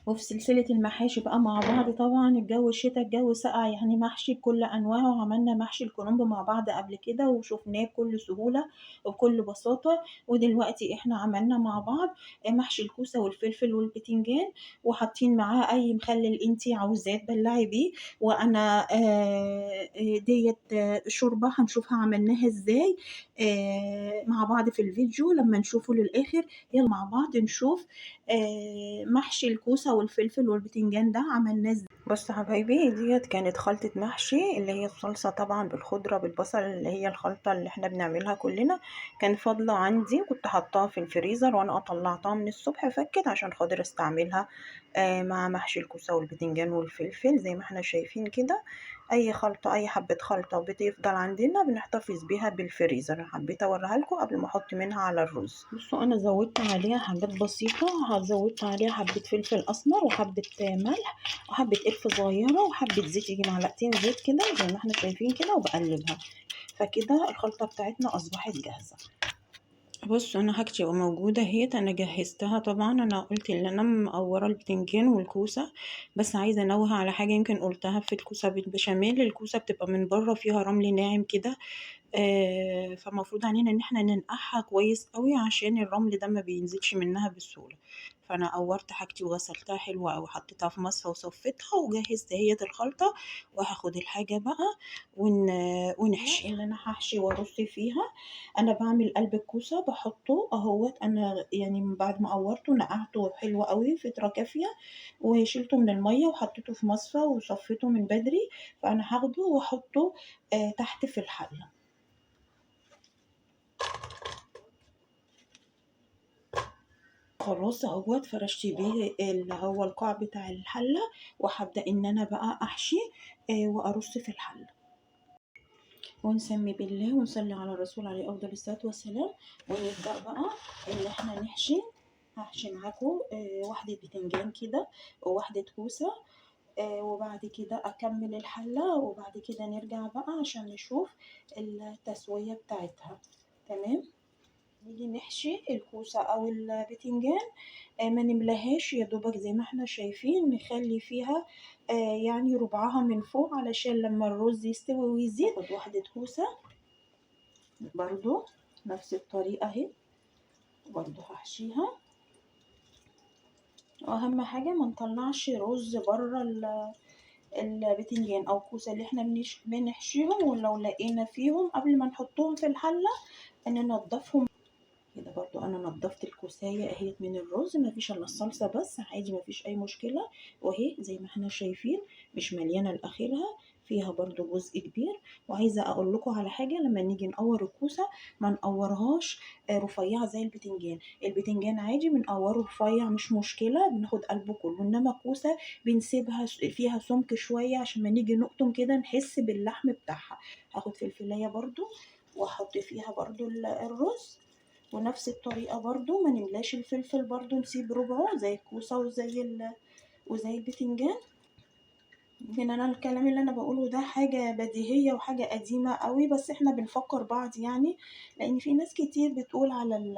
وفي سلسلة المحاشي بقى مع بعض، طبعًا الجو شتا، الجو ساقع، يعني محشي بكل أنواعه، وعملنا محشي الكرنب مع بعض قبل كده وشُفناه بكل سهولة وبكل بساطة، ودلوقتي إحنا عملنا مع بعض محشي الكوسة والفلفل والبتنجان، وحاطين معاه أي مخلل أنتِ عاوزاه تبلّعي بيه، وأنا ديّة شوربة هنشوفها عملناها إزاي مع بعض في الفيديو لمّا نشوفه للآخر. يالّا مع بعض نشوف محشي الكوسة والفلفل والبتنجان ده عملناه إزاي. بصوا حبايبي، ديت كانت خلطة محشي اللي هي الصلصة طبعا بالخضرة بالبصل، اللي هي الخلطة اللي احنا بنعملها كلنا. كان فاضلة عندي كنت حطاها في الفريزر، وانا طلعتها من الصبح فكت عشان خاطر استعملها مع محشي الكوسة والبتنجان والفلفل زي ما احنا شايفين كده. اي خلطة، اي حبة خلطة بتفضل عندنا بنحتفظ بيها بالفريزر. حبيت اوريها لكم قبل ما احط منها على الرز. بصوا انا زودت عليها حاجات بسيطة، زودت عليها حبة فلفل اسمر وحبة ملح وحبة قرفة صغيرة وحبة زيت، يجي معلقتين زيت كده زي ما احنا شايفين كده، وبقلبها. فكده الخلطة بتاعتنا اصبحت جاهزة. بصوا انا حاجتي موجودة اهيت، انا جهزتها طبعا. انا قلت ان انا مقوره البتنجان والكوسه، بس عايزه انوه على حاجة يمكن قلتها في الكوسه بالبشاميل. الكوسه بتبقى من بره فيها رمل ناعم كده، فالمفروض علينا ان احنا ننقعها كويس قوي عشان الرمل ده ما بينزلش منها بسهولة. فانا قورت حاجتي وغسلتها حلوة قوي، حطيتها في مصفى وصفيتها وجهزت اهيت الخلطة. وهاخد الحاجة بقى ونحشيها. اللي انا هحشي وارص فيها، انا بعمل قلب الكوسه بحطه اهوت. انا يعني بعد ما قورته نقعته حلو قوي فترة كافيه، وشيلته من المية وحطيته في مصفى وصفيته من بدري. فانا هاخده واحطه تحت في الحلة. خلاص اهوت فرشت بيه اللي هو القاع بتاع الحلة، وهبدا ان انا بقى احشي وارص في الحلة. ونسمي بالله ونصلي على الرسول عليه افضل الصلاة والسلام. ونبدا بقى ان احنا نحشي. هحشي معاكم واحدة بتنجان كده وواحدة كوسة، وبعد كده اكمل الحلة، وبعد كده نرجع بقى عشان نشوف التسوية بتاعتها. تمام. نيجي نحشي الكوسة او البتنجان، ما نملاهاش يا دوبك زي ما احنا شايفين، نخلي فيها يعني ربعها من فوق علشان لما الرز يستوي ويزيد. ناخد واحدة كوسة برضو نفس الطريقة اهي، برضو هحشيها. واهم حاجة ما نطلعش رز بره البتنجان او الكوسة اللي احنا بنحشيهم، ولو لقينا فيهم قبل ما نحطهم في الحلة ننضفهم كده. برضو انا نضفت الكوسايه اهيت من الرز، مفيش الا الصلصه بس، عادي مفيش اي مشكلة. وهي زي ما احنا شايفين مش مليانة لاخرها، فيها برضو جزء كبير. وعايزه اقول لكم على حاجة، لما نيجي نقور الكوسه ما نقورهاش رفيعة زي البتنجان. البتنجان عادي بنقوره رفيع مش مشكلة، بناخد قلبه كله، انما الكوسه بنسيبها فيها سمك شوية عشان ما نيجي نقطم كده نحس باللحم بتاعها. هاخد فلفلايه برضو واحط فيها برضو الرز، ونفس الطريقة برضو ما نملاش الفلفل، برضو نسيب ربعه زي الكوسة وزي البتنجان. يمكن انا الكلام اللي انا بقوله ده حاجة بديهية وحاجة قديمة قوي، بس احنا بنفكر بعض يعني، لان في ناس كتير بتقول على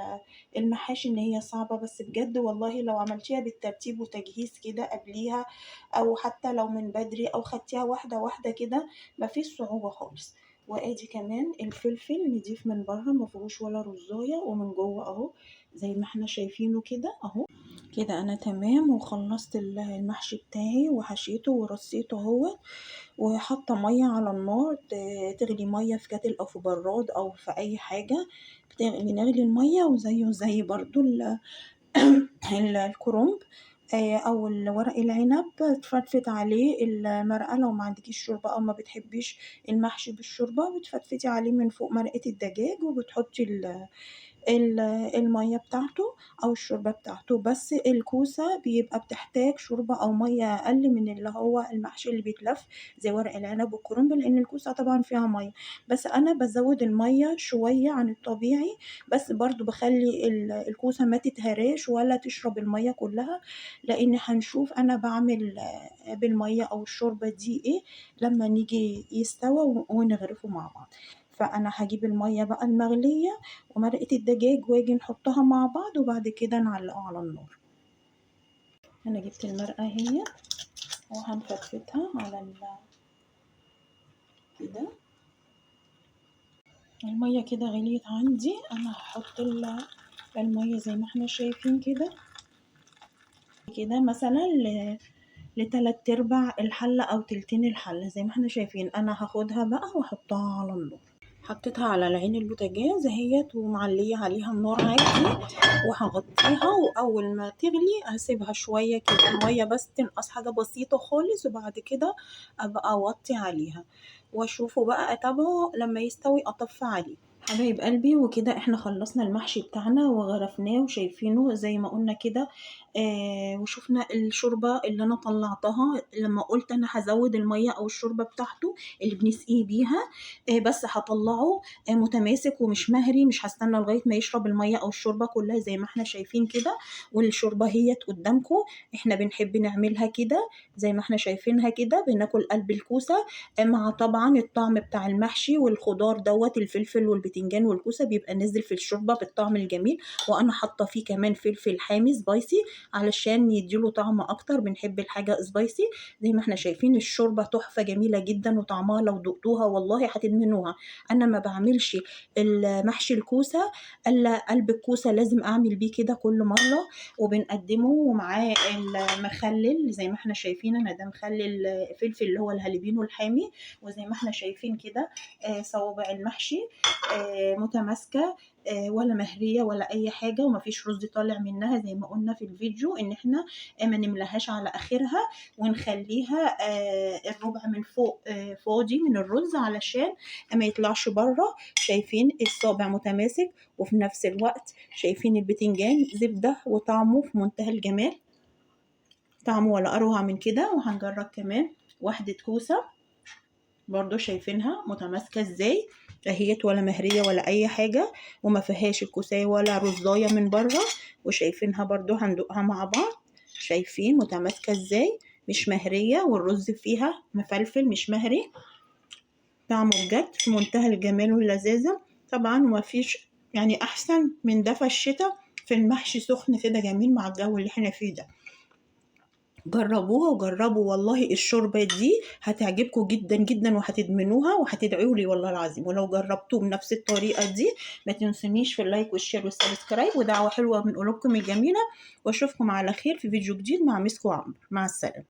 المحاشي ان هي صعبة، بس بجد والله لو عملتيها بالترتيب وتجهيز كده قبليها، او حتى لو من بدري، او خدتيها واحدة واحدة كده، مفيش صعوبة خالص. وادي كمان الفلفل نضيف من بره، ما فيهوش ولا رزايه، ومن جوه اهو زي ما احنا شايفينه كده اهو. كده انا تمام وخلصت المحشي بتاعي وحشيته ورصيته اهو، وحاطه مية على النار تغلي مية في كاتل او في براد او في اي حاجة، بنغلي المية، وزيه زي برضو الكرنب او الورق العنب، تفتفت عليه المرقه. لو ما عندكيش شوربة او ما بتحبيش المحشي بالشوربه، بتفتفتي عليه من فوق مرقه الدجاج، وبتحطي المية بتاعته او الشوربة بتاعته. بس الكوسه بيبقى بتحتاج شوربة او مية اقل من اللي هو المحشي اللي بيتلف زي ورق العنب والكرنب، لان الكوسه طبعا فيها مية. بس انا بزود المية شوية عن الطبيعي، بس برضو بخلي الكوسه ما تتهراش ولا تشرب المية كلها، لان هنشوف انا بعمل بالمية او الشوربة دي ايه لما نيجي يستوى ونغرفه مع بعض. فانا هجيب المية بقى المغليه ومرقه الدجاج واجي نحطها مع بعض، وبعد كده نعلقه على النار. انا جبت المرقه اهي وهنفتفتها على كده. المية كده غليت عندي، انا هحط المية زي ما احنا شايفين كده كده، مثلا لتلات ارباع الحلة او تلتين الحلة زي ما احنا شايفين. انا هاخدها بقى واحطها على النار. حطيتها على العين البوتاجاز اهيت ومعليه عليها النار عادي، وهغطيها، واول ما تغلي هسيبها شوية كده المية بس تنقص حاجة بسيطة خالص، وبعد كده ابقى اوطي عليها واشوفه بقى، اتابعه لما يستوي اطفي عليه. حبايب قلبي، وكده احنا خلصنا المحشي بتاعنا وغرفناه وشايفينه زي ما قلنا كده. وشفنا الشوربة اللي انا طلعتها لما قلت انا هزود المية او الشوربة بتاعته اللي بنسقيه بيها، بس هطلعه متماسك ومش مهري، مش هستنى لغاية ما يشرب المية او الشوربة كلها زي ما احنا شايفين كده. والشوربة هي قدامكم، احنا بنحب نعملها كده زي ما احنا شايفينها كده، بناكل قلب الكوسة مع طبعا الطعم بتاع المحشي والخضار دوت، الفلفل والبتنجان والكوسة بيبقى نزل في الشوربة بالطعم الجميل. وانا حاطة فيه كمان فلفل حامي spicy علشان يديله طعم اكتر، بنحب الحاجة spicy. زي ما احنا شايفين الشوربة تحفة جميلة جدا، وطعمها لو دقتوها والله هتدمنوها. انا ما بعملش المحشي الكوسة الا قلب الكوسة، لازم اعمل بيه كده كل مرة، وبنقدمه ومعاه المخلل زي ما احنا شايفين. انا ده مخلل فلفل اللي هو الهالبينو الحامي، وزي ما احنا شايفين كده صوابع المحشي متماسكة ولا مهرية ولا أي حاجة، ومفيش رز طالع منها زي ما قلنا في الفيديو إن احنا ما نملاهاش على آخرها، ونخليها الربع من فوق فاضي من الرز علشان ما يطلعش بره. شايفين الصابع متماسك، وفي نفس الوقت شايفين البتنجان زبدة وطعمه في منتهى الجمال، طعمه ولا أروع من كده. وهنجرب كمان واحدة كوسة برضو، شايفينها متماسكة ازاي، اهيت ولا مهرية ولا اي حاجة، وما فيهاش الكوساية ولا رزاية من بره، وشايفينها برضو هندوقها مع بعض. شايفين متماسكة ازاي، مش مهرية، والرز فيها مفلفل مش مهري، طعمه بجد في منتهى الجمال واللذاذة. طبعا وما فيش يعني احسن من دفا الشتاء في المحشي سخن كده جميل مع الجو اللي احنا فيه ده. جربوها وجربوا والله الشوربة دي هتعجبكم جدا جدا، وهتدمنوها وهتدعوا لي والله العظيم. ولو جربتوه بنفس الطريقة دي ما تنسونيش في ال like وال share وال subscribe، ودعوة حلوة من قلوبكم الجميلة، واشوفكم على خير في فيديو جديد مع مسك وعنبر. مع السلامة.